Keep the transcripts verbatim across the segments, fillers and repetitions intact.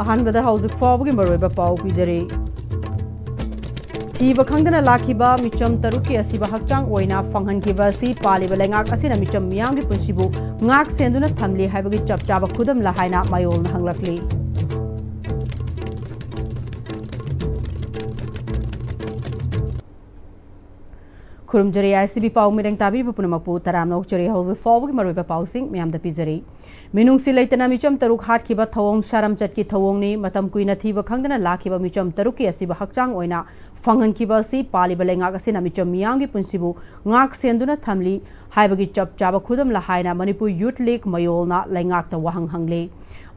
ꯑꯍꯥꯟꯕꯗ ꯍꯧꯖꯤꯛ ꯐꯥꯎꯕꯒꯤ ꯃꯔꯨꯑꯣꯏꯕ ꯄꯥꯎ ꯄꯤꯖꯔꯤ꯫ ꯊꯤꯕ ꯈꯪꯗꯅ ꯂꯥꯛꯈꯤꯕ ꯃꯤꯆꯝ ꯇꯔꯨꯛꯀꯤ ꯑꯁꯤꯕ ꯍꯛꯆꯥꯡ ꯑꯣꯏꯅ ꯐꯪꯍꯟꯈꯤꯕ ꯑꯁꯤ ꯄꯥꯜꯂꯤꯕ ꯂꯩꯉꯥꯛ ꯑꯁꯤꯅ ꯃꯤꯆꯝ ꯃꯤꯌꯥꯝꯒꯤ ꯄꯨꯟꯁꯤꯕꯨ ꯉꯥꯛ ꯁꯦꯟꯗꯨꯅ ꯊꯝꯂꯤ ꯍꯥꯏꯕꯒꯤ ꯆꯞ ꯆꯥꯕ ꯈꯨꯗꯝꯂ ꯍꯥꯏꯅ ꯃꯌꯣꯜꯅ ꯍꯪꯂꯛꯂꯤ꯫ ꯈꯨꯔꯨꯝꯖꯔꯤ, ICB ꯄꯥꯎ ꯃꯤꯔꯦꯡ ꯇꯥꯕꯤꯔꯤꯕ ꯄꯨꯝꯅꯃꯛꯄꯨ ꯇꯔꯥꯝꯅ ꯑꯣꯛꯆꯔꯤ꯫ ꯍꯧꯖꯤꯛ ꯐꯥꯎꯕꯒꯤ ꯃꯔꯨꯑꯣꯏꯕ ꯄꯥꯎꯁꯤꯡ ꯃꯌꯥꯝꯗ ꯄꯤꯖꯔꯤ꯫ ꯃꯤꯅꯨꯡꯁꯤ ꯂꯩꯇꯅ ꯃꯤꯆꯝ ꯇꯔꯨꯛ ꯍꯥꯠꯈꯤꯕ ꯊꯧꯑꯣꯡ ꯁꯥꯔꯝꯆꯠꯀꯤ ꯊꯧꯑꯣꯡꯅꯤ꯫ ꯃꯇꯝ ꯀꯨꯏꯅ ꯊꯤꯕ ꯈꯪꯗꯅ ꯂꯥꯛꯈꯤꯕ ꯃꯤꯆꯝ ꯇꯔꯨꯛꯀꯤ ꯑꯁꯤꯕ ꯍꯛꯆꯥꯡ ꯑꯣꯏꯅ ꯐꯪꯍꯟꯈꯤꯕ ꯑꯁꯤ ꯄꯥꯜꯂꯤꯕ ꯂꯩꯉꯥꯛ ꯑꯁꯤꯅ ꯃꯤꯆꯝ ꯃꯤꯌꯥꯝꯒꯤ ꯄꯨꯟꯁꯤꯕꯨ ꯉꯥꯛ ꯁꯦꯟꯗꯨꯅ ꯊꯝꯂꯤ ꯍꯥꯏꯕꯒꯤ ꯆꯞ ꯆꯥꯕ ꯈꯨꯗꯝꯂ ꯍꯥꯏꯅ ꯃꯅꯤꯄꯨꯔ ꯌꯨꯊ ꯂꯤꯒ ꯃꯌꯣꯜꯅ ꯂꯩꯉꯥꯛꯇ ꯋꯥꯍꯪ ꯍꯪꯂꯤ꯫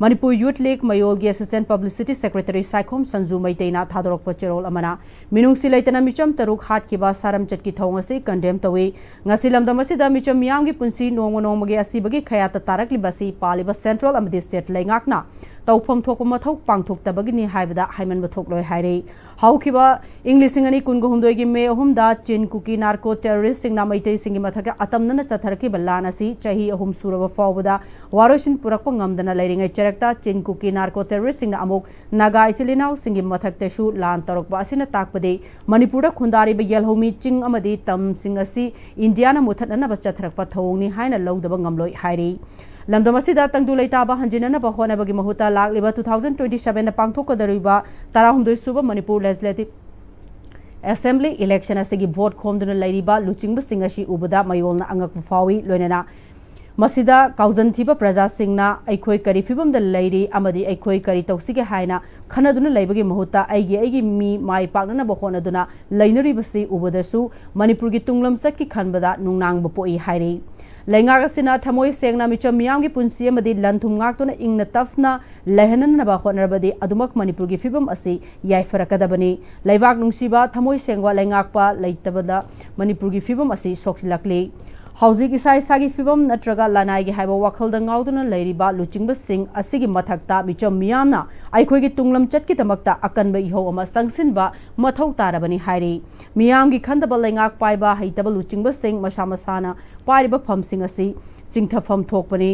ꯃꯅꯤꯄꯨꯔ ꯌꯨꯊ ꯂꯤꯒ ꯃꯌꯣꯜꯒꯤ assistant publicity secretary Saikhom Sanju ꯃꯩꯇꯩꯅ ꯊꯥꯗꯣꯔꯛꯄ ꯆꯦꯔꯣꯜ ꯑꯃꯅ ꯃꯤꯅꯨꯡꯁꯤ ꯂꯩꯇꯅ ꯃꯤꯆꯝ ꯇꯔꯨꯛ ꯍꯥꯠꯈꯤꯕ ꯁꯥꯔꯝꯆꯠꯀꯤ ꯊꯧꯑꯣꯡ ꯑꯁꯤ condemn ꯇꯧꯏ꯫ ꯉꯁꯤ ꯂꯝꯗꯝ ꯑꯁꯤꯗ ꯃꯤꯆꯝ ꯃꯤꯌꯥꯝꯒꯤ ꯄꯨꯟꯁꯤ ꯅꯣꯡꯃ ꯅꯣꯡꯃꯒꯤ ꯑꯁꯤꯕꯒꯤ ꯈꯌꯥꯠꯇ ꯇꯥꯔꯛꯂꯤꯕ ꯑꯁꯤ ꯄꯥꯜꯂꯤꯕ central ꯑꯃꯗꯤ state ꯂꯩꯉꯥꯛꯅ ꯇꯧꯐꯝ ꯊꯣꯛꯄ ꯃꯊꯧ ꯄꯥꯡꯊꯣꯛꯇꯕꯒꯤꯅꯤ ꯍꯥꯏꯕꯗ ꯍꯥꯏꯃꯟꯕ ꯊꯣꯛꯂꯣꯏ ꯍꯥꯏꯔꯤ꯫ ꯍꯧꯈꯤꯕ ꯏꯪ ꯂꯤꯁꯤꯡ ꯑꯅꯤ ꯀꯨꯟꯒ ꯍꯨꯝꯗꯣꯏꯒꯤ ꯃꯦ ꯑꯍꯨꯝꯗ ꯆꯤꯟ ꯀꯨꯀꯤ narco terrorist ꯁꯤꯡꯅ ꯃꯩꯇꯩꯁꯤꯡꯒꯤ ꯃꯊꯛꯇ ꯑꯇꯝꯅꯅ ꯆꯠꯊꯔꯛꯈꯤꯕ ꯂꯥꯟ ꯑꯁꯤ ꯆꯍꯤ ꯑꯍꯨꯝ ꯁꯨꯔꯕ ꯐꯥꯎꯕꯗ ꯋꯥꯔꯣꯏꯁꯤꯟ ꯄꯨꯔꯛꯄ ꯉꯝꯗꯅ ꯂꯩꯔꯤꯉꯩ ꯆꯔꯛꯇ ꯆꯤꯟ ꯀꯨꯀꯤ narco terrorist ꯁꯤꯡꯅ ꯑꯃꯨꯛ ꯅꯥꯒꯥ ꯏꯆꯤꯜ ꯏꯅꯥꯎꯁꯤꯡꯒꯤ ꯃꯊꯛꯇꯁꯨ ꯂꯥꯟ ꯇꯧꯔꯛꯄ ꯑꯁꯤꯅ ꯇꯥꯛꯄꯗꯤ ꯃꯅꯤꯄꯨꯔꯗ ꯈꯨꯟꯗꯥꯔꯤꯕ ꯌꯦꯜꯍꯧꯃꯤ ꯆꯤꯡ ꯑꯃꯗꯤ ꯇꯝꯁꯤꯡ ꯑꯁꯤ ꯏꯟꯗꯤꯌꯥꯅ ꯃꯨꯊꯠꯅꯅꯕ ꯆꯠꯊꯔꯛꯄ ꯊꯧꯑꯣꯡꯅꯤ ꯍꯥꯏꯅ ꯂꯧꯗꯕ ꯉꯝꯂꯣꯏ ꯍꯥꯏꯔꯤ꯫ ꯂꯝꯗꯝ ꯑꯁꯤꯗ ꯇꯪꯗꯨ ꯂꯩꯇꯥꯕ ꯍꯟꯖꯤꯟꯅꯅꯕ ꯍꯣꯠꯅꯕꯒꯤ ꯃꯍꯨꯠꯇ ꯂꯥꯛꯂꯤꯕ two thousand twenty seven ꯗ ꯄꯥꯡꯊꯣꯛꯀꯗꯧꯔꯤꯕ ꯇꯔꯥꯍꯨꯝꯗꯣꯏ ꯁꯨꯕ ꯃꯅꯤꯄꯨꯔ Legislative Assembly election ꯑꯁꯤꯒꯤ vote ꯈꯣꯝꯗꯨꯅ ꯂꯩꯔꯤꯕ ꯂꯨꯆꯤꯡꯕꯁꯤꯡ ꯑꯁꯤ ꯎꯕꯗ ꯃꯌꯣꯜꯅ ꯑꯉꯛꯄ ꯐꯥꯎꯏ꯫ ꯂꯣꯏꯅꯅ ꯃꯁꯤꯗ ꯀꯥꯎꯖꯟ ꯊꯤꯕ ꯄ꯭ꯔꯖꯥꯁꯤꯡꯅ ꯑꯩꯈꯣꯏ ꯀꯔꯤ ꯐꯤꯕꯝꯗ ꯂꯩꯔꯤ ꯑꯃꯗꯤ ꯑꯩꯈꯣꯏ ꯀꯔꯤ ꯇꯧꯁꯤꯒꯦ ꯍꯥꯏꯅ ꯈꯟꯅꯗꯨꯅ ꯂꯩꯕꯒꯤ ꯃꯍꯨꯠꯇ ꯑꯩꯒꯤ ꯑꯩꯒꯤ ꯃꯤ ꯃꯥꯏ ꯄꯥꯛꯅꯅꯕ ꯍꯣꯠꯅꯗꯨꯅ ꯂꯩꯅꯔꯤꯕꯁꯤ ꯎꯕꯗꯁꯨ ꯃꯅꯤꯄꯨꯔꯒꯤ ꯇꯨꯡꯂꯝꯆꯠꯀꯤ ꯈꯟꯕꯗ ꯅꯨꯡꯅꯥꯡꯕ ꯄꯣꯛꯏ ꯍꯥꯏꯔꯤ꯫ ꯂꯩꯉꯥꯛ ꯑꯁꯤꯅ ꯊꯃꯣꯏ ꯁꯦꯡꯅ ꯃꯤꯆꯝ ꯃꯤꯌꯥꯝꯒꯤ ꯄꯨꯟꯁꯤ ꯑꯃꯗꯤ ꯂꯟ ꯊꯨꯝ ꯉꯥꯛꯇꯨꯅ ꯏꯪꯅ ꯇꯞꯅ ꯂꯩꯍꯟꯅꯅꯕ ꯍꯣꯠꯅꯔꯕꯗꯤ ꯑꯗꯨꯃꯛ ꯃꯅꯤꯄꯨꯔꯒꯤ ꯐꯤꯕꯝ ꯑꯁꯤ ꯌꯥꯏꯐꯔꯛꯀꯗꯕꯅꯤ꯫ ꯂꯩꯕꯥꯛ ꯅꯨꯡꯁꯤꯕ, ꯊꯃꯣꯏ ꯁꯦꯡꯕ ꯂꯩꯉꯥꯛꯄ ꯂꯩꯇꯕꯗ ꯃꯅꯤꯄꯨꯔꯒꯤ ꯐꯤꯕꯝ ꯑꯁꯤ ꯁꯣꯛꯆꯤꯜꯂꯛꯂꯤ꯫ ꯍꯧꯖꯤꯛ ꯏꯁꯥ ꯏꯁꯥꯒꯤ ꯐꯤꯕꯝ ꯅꯠꯇ꯭ꯔꯒ ꯂꯅꯥꯏꯒꯤ ꯍꯥꯏꯕ ꯋꯥꯈꯜꯗ ꯉꯥꯎꯗꯨꯅ ꯂꯩꯔꯤꯕ ꯂꯨꯆꯤꯡꯕꯁꯤꯡ ꯑꯁꯤꯒꯤ ꯃꯊꯛꯇ ꯃꯤꯆꯝ ꯃꯤꯌꯥꯝꯅ ꯑꯩꯈꯣꯏꯒꯤ ꯇꯨꯡꯂꯝꯆꯠꯀꯤꯗꯃꯛꯇ ꯑꯀꯟꯕ ꯏꯍꯧ ꯑꯃ ꯆꯪꯁꯤꯟꯕ ꯃꯊꯧ ꯇꯥꯔꯕꯅꯤ ꯍꯥꯏꯔꯤ꯫ ꯃꯤꯌꯥꯝꯒꯤ ꯈꯟꯗꯕ ꯂꯩꯉꯥꯛ ꯄꯥꯏꯕ ꯍꯩꯇꯕ ꯂꯨꯆꯤꯡꯕꯁꯤꯡ ꯃꯁꯥ ꯃꯁꯥꯅ ꯄꯥꯏꯔꯤꯕ ꯐꯝꯁꯤꯡ ꯑꯁꯤ ꯆꯤꯡꯊꯐꯝ ꯊꯣꯛꯄꯅꯤ꯫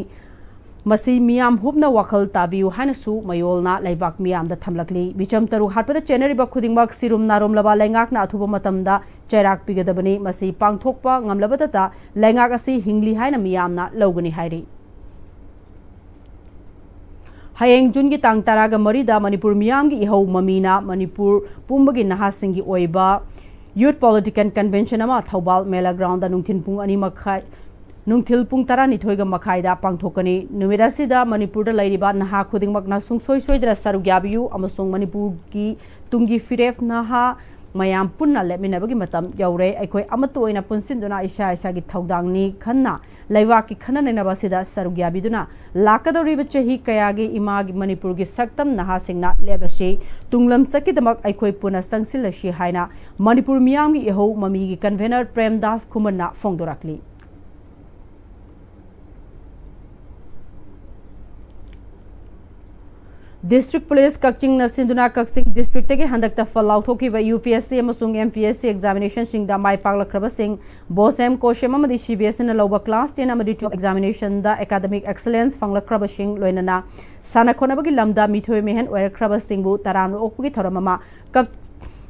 ꯃꯁꯤ ꯃꯤꯌꯥꯝ ꯍꯨꯞꯅ ꯋꯥꯈꯜ ꯇꯥꯕꯤꯌꯨ ꯍꯥꯏꯅꯁꯨ ꯃꯌꯣꯜꯅ ꯂꯩꯕꯥꯛ ꯃꯤꯌꯥꯝꯗ ꯊꯝꯂꯛꯂꯤ꯫ ꯃꯤꯆꯝ ꯇꯔꯨꯛ ꯍꯥꯠꯄꯗ ꯆꯦꯟꯅꯔꯤꯕ ꯈꯨꯗꯤꯡꯃꯛ ꯁꯤꯔꯨꯝ ꯅꯥꯔꯨꯝꯂꯕ ꯂꯩꯉꯥꯛꯅ ꯑꯊꯨꯕ ꯃꯇꯝꯗ ꯆꯩꯔꯥꯛ ꯄꯤꯒꯗꯕꯅꯤ꯫ ꯃꯁꯤ ꯄꯥꯡꯊꯣꯛꯄ ꯉꯝꯂꯕꯗꯇ ꯂꯩꯉꯥꯛ ꯑꯁꯤ ꯍꯤꯡꯂꯤ ꯍꯥꯏꯅ ꯃꯤꯌꯥꯝꯅ ꯂꯧꯒꯅꯤ ꯍꯥꯏꯔꯤ꯫ ꯍꯌꯦꯡ ꯖꯨꯟꯒꯤ ꯇꯥꯡ ꯇꯔꯥꯒ ꯃꯔꯤꯗ ꯃꯅꯤꯄꯨꯔ ꯃꯤꯌꯥꯝꯒꯤ ꯏꯍꯧ ꯃꯃꯤꯅ ꯃꯅꯤꯄꯨꯔ ꯄꯨꯝꯕꯒꯤ ꯅꯍꯥꯁꯤꯡꯒꯤ ꯑꯣꯏꯕ Youth Political Convention ꯑꯃ ꯊꯧꯕꯥꯜ ꯃꯦꯂꯥ ꯒ꯭ꯔꯥꯎꯟꯗ ꯅꯨꯡꯊꯤꯜ ꯄꯨꯡ ꯑꯅꯤ ꯃꯈꯥꯏ, ꯅꯨꯡꯊꯤꯜ ꯄꯨꯡ ꯇꯔꯥꯅꯤꯊꯣꯏꯒ ꯃꯈꯥꯏꯗ ꯄꯥꯡꯊꯣꯛꯀꯅꯤ꯫ ꯅꯨꯃꯤꯠ ꯑꯁꯤꯗ ꯃꯅꯤꯄꯨꯔꯗ ꯂꯩꯔꯤꯕ ꯅꯍꯥ ꯈꯨꯗꯤꯡꯃꯛꯅ ꯁꯨꯡꯁꯣꯏ ꯁꯣꯏꯗꯅ ꯁꯔꯨꯛ ꯌꯥꯕꯤꯌꯨ ꯑꯃꯁꯨꯡ ꯃꯅꯤꯄꯨꯔꯒꯤ ꯇꯨꯡꯒꯤ ꯐꯤꯔꯦꯞ ꯅꯍꯥ ꯃꯌꯥꯝ ꯄꯨꯟꯅ ꯂꯦꯞꯃꯤꯟꯅꯕꯒꯤ ꯃꯇꯝ ꯌꯧꯔꯦ꯫ ꯑꯩꯈꯣꯏ ꯑꯃꯠꯇ ꯑꯣꯏꯅ ꯄꯨꯟꯁꯤꯟꯗꯨꯅ ꯏꯁꯥ ꯏꯁꯥꯒꯤ ꯊꯧꯗꯥꯡꯅꯤ ꯈꯟꯅ ꯂꯩꯕꯥꯛꯀꯤ ꯈꯟꯅ ꯅꯩꯅꯕ ꯑꯁꯤꯗ ꯁꯔꯨꯛ ꯌꯥꯕꯤꯗꯨꯅ ꯂꯥꯛꯀꯗꯧꯔꯤꯕ ꯆꯍꯤ ꯀꯌꯥꯒꯤ ꯏꯃꯥꯒꯤ ꯃꯅꯤꯄꯨꯔꯒꯤ ꯁꯛꯇꯝ ꯅꯍꯥꯁꯤꯡꯅ ꯂꯦꯞꯂꯁꯤ꯫ ꯇꯨꯡꯂꯝꯆꯠꯀꯤꯗꯃꯛ ꯑꯩꯈꯣꯏ ꯄꯨꯟꯅ ꯆꯪꯁꯤꯜꯂꯁꯤ ꯍꯥꯏꯅ ꯃꯅꯤꯄꯨꯔ ꯃꯤꯌꯥꯝꯒꯤ ꯏꯍꯧ ꯃꯃꯤꯒꯤ ꯀꯟꯚꯦꯅꯔ ꯄ꯭ꯔꯦꯝꯗꯥꯁ ꯈꯨꯃꯟꯅ ꯐꯣꯡꯗꯣꯔꯛꯂꯤ꯫ ꯗꯤꯁꯇ꯭ꯔꯤꯛ ꯄꯨꯂꯤꯁ ꯀꯛꯆꯤꯡꯅ ꯁꯤꯟꯗꯨꯅ ꯀꯛꯆꯤꯡ ꯗꯤꯁꯇ꯭ꯔꯤꯛꯇꯒꯤ ꯍꯟꯗꯛꯇ ꯐꯜ ꯂꯥꯎꯊꯣꯛꯈꯤꯕ ꯌꯨ ꯄꯤ ꯑꯦꯁ ꯁꯤ ꯑꯃꯁꯨꯡ ꯑꯦꯝ ꯄꯤ ꯑꯦꯁ ꯁꯤ ꯑꯦꯛꯖꯥꯃꯤꯅꯦꯁꯟꯁꯤꯡꯗ ꯃꯥꯏ ꯄꯥꯛꯂꯛꯈ꯭ꯔꯕꯁꯤꯡ ꯕꯣꯁꯦꯝ ꯀꯣꯁꯦꯝ ꯑꯃꯗꯤ ꯁꯤ ꯕꯤ ꯑꯦꯁ ꯏꯅ ꯂꯧꯕ ꯀ꯭ꯂꯥꯁ ꯇꯦꯟ ꯑꯃꯗꯤ ꯇꯨꯌꯦꯜꯐ ꯑꯦꯛꯖꯥꯃꯤꯅꯦꯁꯟꯗ ꯑꯦꯀꯥꯗꯃꯤꯛ ꯑꯦꯛꯁꯂꯦꯟꯁ ꯐꯪꯂꯛꯈ꯭ꯔꯕꯁꯤꯡ ꯂꯣꯏꯅꯅ ꯁꯥꯟꯅ ꯈꯣꯠꯅꯕꯒꯤ ꯂꯝꯗ ꯃꯤꯊꯣꯏ ꯃꯤꯍꯦꯟ ꯑꯣꯏꯔꯛꯈ꯭ꯔꯕꯁꯤꯡꯕꯨ ꯇꯔꯥꯝꯅ ꯑꯣꯛꯄꯒꯤ ꯊꯧꯔꯝ ꯑꯃ ꯀꯛ-,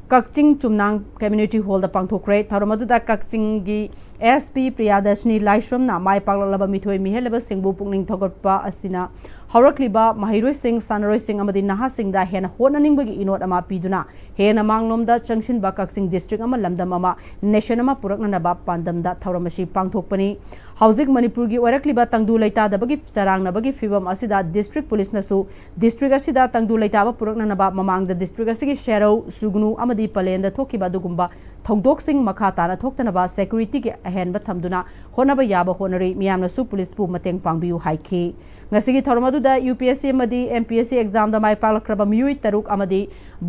ꯀꯛꯆꯤꯡ ꯆꯨꯝꯅꯥꯡ ꯀꯝꯃ꯭ꯌꯨꯅꯤꯇꯤ ꯍꯣꯜꯗ ꯄꯥꯡꯊꯣꯛꯈ꯭ꯔꯦ꯫ ꯊꯧꯔꯝ ꯑꯗꯨꯗ ꯀꯛꯆꯤꯡꯒꯤ ꯑꯦꯁ ꯄꯤ ꯄ꯭ꯔꯤꯌꯥꯗꯔꯁꯤꯅꯤ ꯂꯥꯏꯁ꯭ꯔꯝꯅ ꯃꯥꯏ ꯄꯥꯛꯂꯛꯂꯕ ꯃꯤꯊꯣꯏ ꯃꯤꯍꯦꯜꯂꯕꯁꯤꯡꯕꯨ ꯄꯨꯛꯅꯤꯡ ꯊꯧꯒꯠꯄ ꯑꯁꯤꯅ ꯍꯧꯔꯛꯂꯤꯕ ꯃꯍꯩꯔꯣꯏꯁꯤꯡ, ꯁꯥꯟꯅꯔꯣꯏꯁꯤꯡ ꯑꯃꯗꯤ ꯅꯍꯥꯁꯤꯡꯗ ꯍꯦꯟꯅ ꯍꯣꯠꯅꯅꯤꯡꯕꯒꯤ ꯏꯅꯣꯠ ꯑꯃ ꯄꯤꯗꯨꯅ ꯍꯦꯟꯅ ꯃꯥꯡꯂꯣꯝꯗ ꯆꯪꯁꯤꯟꯕ ꯀꯛꯆꯤꯡ ꯗꯤꯁꯇ꯭ꯔꯤꯛ ꯑꯃ, ꯂꯝꯗꯝ ꯑꯃ, ꯅꯦꯁꯟ ꯑꯃ ꯄꯨꯔꯛꯅꯅꯕ ꯄꯥꯟꯗꯝꯗ ꯊꯧꯔꯝ ꯑꯁꯤ ꯄꯥꯡꯊꯣꯛꯄꯅꯤ꯫ ꯍꯧꯖꯤꯛ ꯃꯅꯤꯄꯨꯔꯒꯤ ꯑꯣꯏꯔꯛꯂꯤꯕ ꯇꯪꯗꯨ ꯂꯩꯇꯥꯗꯕꯒꯤ ꯆꯔꯥꯡꯅꯕꯒꯤ ꯐꯤꯕꯝ ꯑꯁꯤꯗ ꯗꯤꯁꯇ꯭ꯔꯤꯛ ꯄꯨꯂꯤꯁꯅꯁꯨ ꯗꯤꯁꯇ꯭ꯔꯤꯛ ꯑꯁꯤꯗ ꯇꯪꯗꯨ ꯂꯩꯇꯥꯕ ꯄꯨꯔꯛꯅꯅꯕ ꯃꯃꯥꯡꯗ ꯗꯤꯁꯇ꯭ꯔꯤꯛ ꯑꯁꯤꯒꯤ ꯁꯦꯔꯧ, ꯁꯨꯒꯅꯨ ꯑꯃꯗꯤ ꯄꯂꯦꯟꯗ ꯊꯣꯛꯈꯤꯕ ꯑꯗꯨꯒꯨꯝꯕ ꯊꯧꯗꯣꯛꯁꯤꯡ ꯃꯈꯥ ꯇꯥꯅ ꯊꯣꯛꯇꯅꯕ ꯁꯦꯀ꯭ꯌꯨꯔꯤꯇꯤꯒꯤ ꯑꯍꯦꯟꯕ ꯊꯝꯗꯨꯅ ꯍꯣꯠꯅꯕ ꯌꯥꯕ ꯍꯣꯠꯅꯔꯤ꯫ ꯃꯤꯌꯥꯝꯅꯁꯨ ꯄꯨꯂꯤꯁꯄꯨ ꯃꯇꯦꯡ ꯄꯥꯡꯕꯤꯌꯨ ꯍꯥꯏꯈꯤ꯫ ꯉꯁꯤꯒꯤ ꯊꯧꯔꯝ ꯑꯗꯨꯗ ꯌꯨ ꯄꯤ ꯑꯦꯁ ꯁꯤ ꯑꯃꯗꯤ ꯑꯦꯝ ꯄꯤ ꯑꯦꯁ ꯁꯤ ꯑꯦꯛꯖꯥꯝꯗ ꯃꯥꯏ ꯄꯥꯛꯂꯛꯈ꯭ꯔꯕ ꯃꯤꯑꯣꯏ ꯇꯔꯨꯛ ꯑꯃꯗꯤ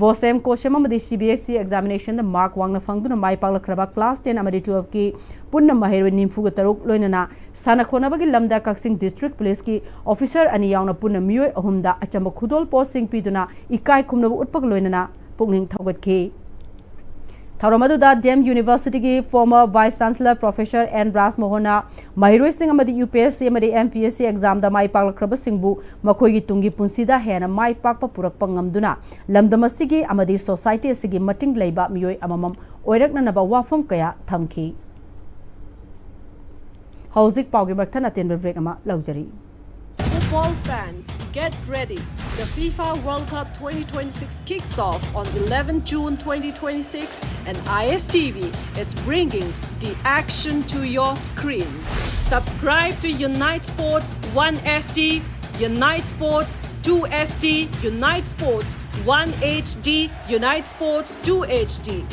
ꯕꯣꯁꯦꯝ ꯀꯣꯁꯦꯝ ꯑꯃꯗꯤ C B S C ꯑꯦꯛꯖꯥꯃꯤꯅꯦꯁꯟꯗ mark ꯋꯥꯡꯅ ꯐꯪꯗꯨꯅ ꯃꯥꯏ ꯄꯥꯛꯂꯛꯈ꯭ꯔꯕ ꯀ꯭ꯂꯥꯁ ꯇꯦꯟ ꯑꯃꯗꯤ ꯇꯨꯌꯦꯜꯐꯀꯤ ꯄꯨꯟꯅ ꯃꯍꯩꯔꯣꯏ ꯅꯤꯐꯨꯒ ꯇꯔꯨꯛ ꯂꯣꯏꯅꯅ ꯁꯥꯟꯅ ꯈꯣꯠꯅꯕꯒꯤ ꯂꯝꯗ ꯀꯛꯆꯤꯡ ꯗꯤꯁꯇ꯭ꯔꯤꯛ ꯄꯨꯂꯤꯁꯀꯤ ꯑꯣꯐꯤꯁꯔ ꯑꯅꯤ ꯌꯥꯎꯅ ꯄꯨꯟꯅ ꯃꯤꯑꯣꯏ ꯑꯍꯨꯝꯗ ꯑꯆꯝꯕ ꯈꯨꯗꯣꯜ ꯄꯣꯠꯁꯤꯡ ꯄꯤꯗꯨꯅ ꯏꯀꯥꯏ ꯈꯨꯝꯅꯕ ꯎꯠꯄꯒ ꯂꯣꯏꯅꯅ ꯄꯨꯛꯅꯤꯡ ꯊꯧꯒꯠꯈꯤ꯫ ꯊꯧꯔꯝ ꯑꯗꯨꯗ ꯗꯤ ꯑꯦꯝ ꯌꯨꯅꯤꯚꯔꯁꯤꯇꯤꯒꯤ former vice chancellor professor N ꯔꯥꯖꯃꯣꯍꯟꯅ ꯃꯍꯩꯔꯣꯏꯁꯤꯡ ꯑꯃꯗꯤ ꯌꯨ ꯄꯤ ꯑꯦꯁ ꯁꯤ ꯑꯃꯗꯤ ꯑꯦꯝ ꯄꯤ ꯑꯦꯁ ꯁꯤ ꯑꯦꯛꯖꯥꯝꯗ ꯃꯥꯏ ꯄꯥꯛꯂꯛꯈ꯭ꯔꯕꯁꯤꯡꯕꯨ ꯃꯈꯣꯏꯒꯤ ꯇꯨꯡꯒꯤ ꯄꯨꯟꯁꯤꯗ ꯍꯦꯟꯅ ꯃꯥꯏ ꯄꯥꯛꯄ ꯄꯨꯔꯛꯄ ꯉꯝꯗꯨꯅ ꯂꯝꯗꯝ ꯑꯁꯤꯒꯤ ꯑꯃꯗꯤ ꯁꯣꯁꯥꯏꯇꯤ ꯑꯁꯤꯒꯤ ꯃꯇꯤꯡ ꯂꯩꯕ ꯃꯤꯑꯣꯏ ꯑꯃꯃꯝ ꯑꯣꯏꯔꯛꯅꯅꯕ ꯋꯥꯐꯝ ꯀꯌꯥ ꯊꯝꯈꯤ꯫ ꯍꯧꯖꯤꯛ ꯄꯥꯎꯒꯤ ꯃꯔꯛꯊꯠꯅ ꯑꯇꯦꯟꯕ ꯕ꯭ꯔꯦꯛ ꯑꯃ ꯂꯧꯖꯔꯤ꯫ Football fans, get ready. The FIFA World Cup twenty twenty-six kicks off on eleven June twenty twenty-six, and I S T V is bringing the action to your screen. Subscribe to Unite Sports one S D, Unite Sports two S D, Unite Sports one H D, Unite Sports two H D.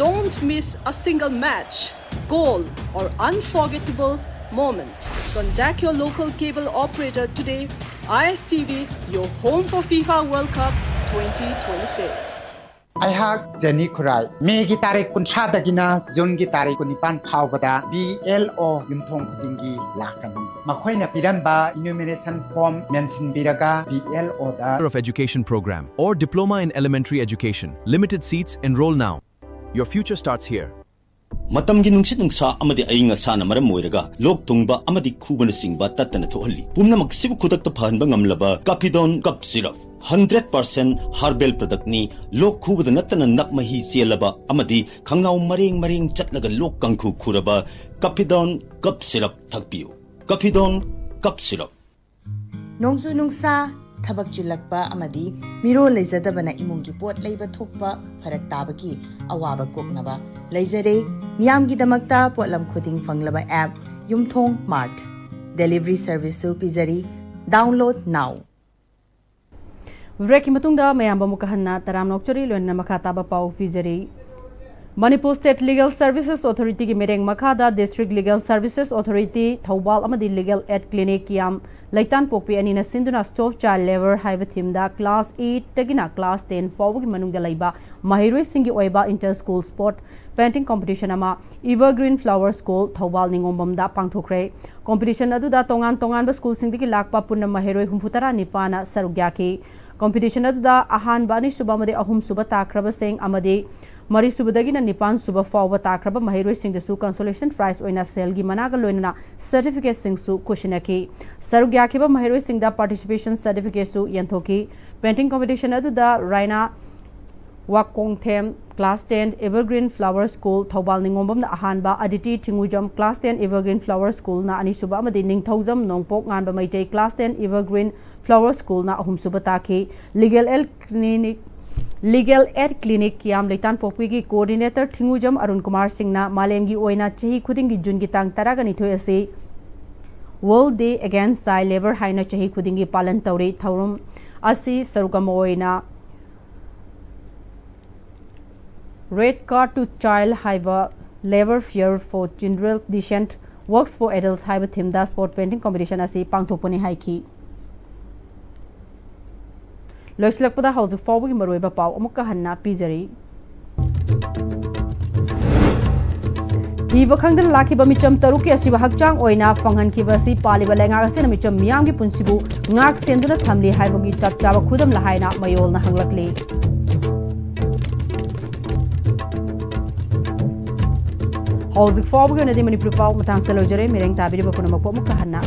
Don't miss a single match, goal, or unforgettable moment. Contact your local cable operator today. I S T V, your home for FIFA World Cup twenty twenty-six. ꯑꯩꯍꯥꯛ Jenny ꯈꯨꯔꯥꯏ꯫ ꯃꯦꯒꯤ ꯇꯥꯔꯤꯛ ꯀꯨꯟꯊ꯭ꯔꯥꯗꯒꯤꯅ ꯖꯨꯟꯒꯤ ꯇꯥꯔꯤꯛ ꯀꯨꯟꯅꯤꯄꯥꯟ ꯐꯥꯎꯕꯗ B L ꯑꯣ ꯌꯨꯝꯊꯣꯡ ꯈꯨꯗꯤꯡꯒꯤ ꯂꯥꯛꯀꯅꯤ꯫ ꯃꯈꯣꯏꯅ ꯄꯤꯔꯝꯕ enumeration form ꯃꯦꯟꯁꯤꯟꯕꯤꯔꯒ ꯕꯤ ꯑꯦꯜ ꯑꯣꯗ Of Education Program or Diploma in Elementary Education. Limited seats. Enroll now. Your future starts here. ꯃꯇꯝꯒꯤ ꯅꯨꯡꯁꯤꯠ ꯅꯨꯡꯁꯥ ꯑꯃꯗꯤ ꯑꯏꯪ ꯑꯁꯥꯅ ꯃꯔꯝ ꯑꯣꯏꯔꯒ ꯂꯣꯛ ꯊꯨꯡꯕ ꯑꯃꯗꯤ ꯈꯨꯕꯅꯆꯤꯡꯕ ꯇꯠꯇꯅ ꯊꯣꯛꯍꯜꯂꯤ꯫ ꯄꯨꯝꯅꯃꯛꯁꯤꯕꯨ ꯈꯨꯗꯛꯇ ꯐꯍꯟꯕ ꯉꯝꯂꯕ ꯀꯥꯐꯤꯗꯣꯟ ꯀꯞ syrup. Hundred percent herbal product ꯅꯤ꯫ ꯂꯣꯛ ꯈꯨꯕꯗ ꯅꯠꯇꯅ ꯅꯞ ꯃꯍꯤ ꯆꯦꯜꯂꯕ ꯑꯃꯗꯤ ꯈꯪꯅꯥꯎ ꯃꯔꯦꯡ ꯃꯔꯦꯡ ꯆꯠꯂꯒ ꯂꯣꯛ ꯀꯥꯡꯈꯨ ꯈꯨꯔꯕ ꯀꯥꯐꯤꯗꯣꯟ ꯀꯞ ꯁꯤꯔꯞ ꯊꯛꯄꯤꯌꯨ꯫ ꯀꯥꯐꯤꯗꯣꯟ ꯀꯞ ꯁꯤꯔꯞ꯫ ꯅꯣꯡꯖꯨ ꯅꯨꯡꯁꯥ, ꯊꯕꯛ ꯆꯤꯜꯂꯛꯄ ꯑꯃꯗꯤ ꯃꯤꯔꯣꯜ ꯂꯩꯖꯗꯕꯅ ꯏꯃꯨꯡꯒꯤ ꯄꯣꯠ ꯂꯩꯕ ꯊꯣꯛꯄ ꯐꯔꯛ ꯇꯥꯕꯒꯤ ꯑꯋꯥꯕ ꯀꯣꯛꯅꯕ ꯂꯩꯖꯔꯦ꯫ ꯃꯤꯌꯥꯝꯒꯤꯗꯃꯛꯇ ꯄꯣꯠꯂꯝ ꯈꯨꯗꯤꯡ ꯐꯪꯂꯕ app ꯌꯨꯝꯊꯣꯡ ꯃꯥꯔꯠ꯫ Delivery service ꯁꯨ ꯄꯤꯖꯔꯤ꯫ Download now. ꯕ꯭ꯔꯦꯛꯀꯤ ꯃꯇꯨꯡꯗ ꯃꯌꯥꯝꯕꯨ ꯑꯃꯨꯛꯀ ꯍꯟꯅ ꯇꯔꯥꯝꯅ ꯑꯣꯛꯆꯔꯤ, ꯂꯣꯏꯅꯅ ꯃꯈꯥ ꯇꯥꯕ ꯄꯥꯎ ꯄꯤꯖꯔꯤ꯫ Manipur State Legal Services Authority ꯒꯤ ꯃꯤꯠꯌꯦꯡ ꯃꯈꯥꯗ District Legal Services Authority Thoubal ꯑꯃꯗꯤ Legal Aid Clinic ꯀꯤꯌꯥꯝ ꯂꯩꯇꯥꯟꯄꯣꯛꯄꯤ ꯑꯅꯤꯅ ꯁꯤꯟꯗꯨꯅ Stop Child Labour ꯍꯥꯏꯕ theme ꯗ class eight ꯇꯒꯤꯅ class ten ꯐꯥꯎꯕꯒꯤ ꯃꯅꯨꯡꯗ ꯂꯩꯕ ꯃꯍꯩꯔꯣꯏꯁꯤꯡꯒꯤ ꯑꯣꯏꯕ inter school sport painting competition ꯑꯃ Evergreen Flower School Thoubal ꯅꯤꯉꯣꯝꯕꯝꯗ ꯄꯥꯡꯊꯣꯛꯈ꯭ꯔꯦ꯫ Competition ꯑꯗꯨꯗ ꯇꯣꯉꯥꯟ ꯇꯣꯉꯥꯟꯕ school ꯁꯤꯡꯗꯒꯤ ꯂꯥꯛꯄ ꯄꯨꯟꯅ ꯃꯍꯩꯔꯣꯏ ꯍꯨꯝꯐꯨꯇꯔꯥ ꯅꯤꯄꯥꯟꯅ ꯁꯔꯨꯛ ꯌꯥꯈꯤ꯫ Competition ꯑꯗꯨꯗ ꯑꯍꯥꯟꯕ, ꯑꯅꯤꯁꯨꯕ ꯑꯃꯗꯤ ꯑꯍꯨꯝꯁꯨꯕ ꯇꯥꯈ꯭ꯔꯕꯁꯤꯡ ꯑꯃꯗꯤ ꯃꯔꯤꯁꯨꯕꯗꯒꯤꯅ ꯅꯤꯄꯥꯟ ꯁꯨꯕ ꯐꯥꯎꯕ ꯇꯥꯈ꯭ꯔꯕ ꯃꯍꯩꯔꯣꯏꯁꯤꯡꯗꯁꯨ consolation prize ꯑꯣꯏꯅ ꯁꯦꯜꯒꯤ ꯃꯅꯥꯒ ꯂꯣꯏꯅꯅ certificate ꯁꯤꯡꯁꯨ ꯈꯨꯠꯁꯤꯟꯅꯈꯤ꯫ ꯁꯔꯨꯛ ꯌꯥꯈꯤꯕ ꯃꯍꯩꯔꯣꯏꯁꯤꯡꯗ participation certificate ꯁꯨ ꯌꯦꯟꯊꯣꯛꯈꯤ꯫ Painting competition ꯑꯗꯨꯗ ꯔꯥꯏꯅꯥ ꯋꯥꯀꯣꯡꯊꯦꯝ, class ten Evergreen Flower School, Thoubal ꯅꯤꯉꯣꯝꯕꯝꯅ ꯑꯍꯥꯟꯕ, ꯑꯗꯤꯇꯤ ꯊꯤꯡꯉꯨꯖꯝ, class ten Evergreen Flower School ꯅ ꯑꯅꯤꯁꯨꯕ ꯑꯃꯗꯤ ꯅꯤꯡꯊꯧꯖꯝ ꯅꯣꯡꯄꯣꯛ ꯉꯥꯟꯕ Meitei, class ten Evergreen Flower School ꯅ ꯑꯍꯨꯝꯁꯨꯕ ꯇꯥꯈꯤ꯫ Legal Aid Clinic, Legal Aid Clinic ꯀꯤꯌꯥꯝ ꯂꯩꯇꯥꯟꯄꯣꯛꯄꯤꯒꯤ coordinator ꯊꯤꯡꯉꯨꯖꯝ Arun Kumar ꯁꯤꯡꯅ ꯃꯥꯂꯦꯝꯒꯤ ꯑꯣꯏꯅ ꯆꯍꯤ ꯈꯨꯗꯤꯡꯒꯤ ꯖꯨꯟꯒꯤ ꯇꯥꯡ ꯇꯔꯥꯒ ꯅꯤꯊꯣꯏ ꯑꯁꯤ World Day Against Child Labour ꯍꯥꯏꯅ ꯆꯍꯤ ꯈꯨꯗꯤꯡꯒꯤ ꯄꯥꯂꯟ ꯇꯧꯔꯤ꯫ ꯊꯧꯔꯝ ꯑꯁꯤ ꯁꯔꯨꯛ ꯑꯃ ꯑꯣꯏꯅ Red Card to Child ꯍꯥꯏꯕ Labour Fair for Children, Decent Works for Adults ꯍꯥꯏꯕ theme ꯗ spot painting competition ꯑꯁꯤ ꯄꯥꯡꯊꯣꯛꯄꯅꯤ ꯍꯥꯏꯈꯤ꯫ ꯂꯣꯏꯁꯤꯜꯂꯛꯄꯗ ꯍꯧꯖꯤꯛ ꯐꯥꯎꯕꯒꯤ ꯃꯔꯨꯑꯣꯏꯕ ꯄꯥꯎ ꯑꯃꯨꯛꯀ ꯍꯟꯅ ꯄꯤꯖꯔꯤ꯫ ꯊꯤꯕ ꯈꯪꯗꯅ ꯂꯥꯛꯈꯤꯕ ꯃꯤꯆꯝ ꯇꯔꯨꯛꯀꯤ ꯑꯁꯤꯕ ꯍꯛꯆꯥꯡ ꯑꯣꯏꯅ ꯐꯪꯍꯟꯈꯤꯕ ꯑꯁꯤ ꯄꯥꯜꯂꯤꯕ ꯂꯩꯉꯥꯛ ꯑꯁꯤꯅ ꯃꯤꯆꯝ ꯃꯤꯌꯥꯝꯒꯤ ꯄꯨꯟꯁꯤꯕꯨ ꯉꯥꯛ ꯁꯦꯟꯗꯨꯅ ꯊꯝꯂꯤ ꯍꯥꯏꯕꯒꯤ ꯆꯞ ꯆꯥꯕ ꯈꯨꯗꯝꯂ ꯍꯥꯏꯅ ꯃꯌꯣꯜꯅ ꯍꯪꯂꯛꯂꯤ꯫ ꯍꯧꯖꯤꯛ ꯐꯥꯎꯕꯒꯤ ꯑꯣꯏꯅꯗꯤ ꯃꯅꯤꯄꯨꯔꯤ ꯄꯥꯎ ꯃꯇꯥꯡꯁꯤꯗ ꯂꯣꯏꯖꯔꯦ꯫ ꯃꯤꯔꯦꯡ ꯇꯥꯕꯤꯔꯤꯕ ꯄꯨꯝꯅꯃꯛꯄꯨ ꯑꯃꯨꯛꯀ ꯍꯟꯅ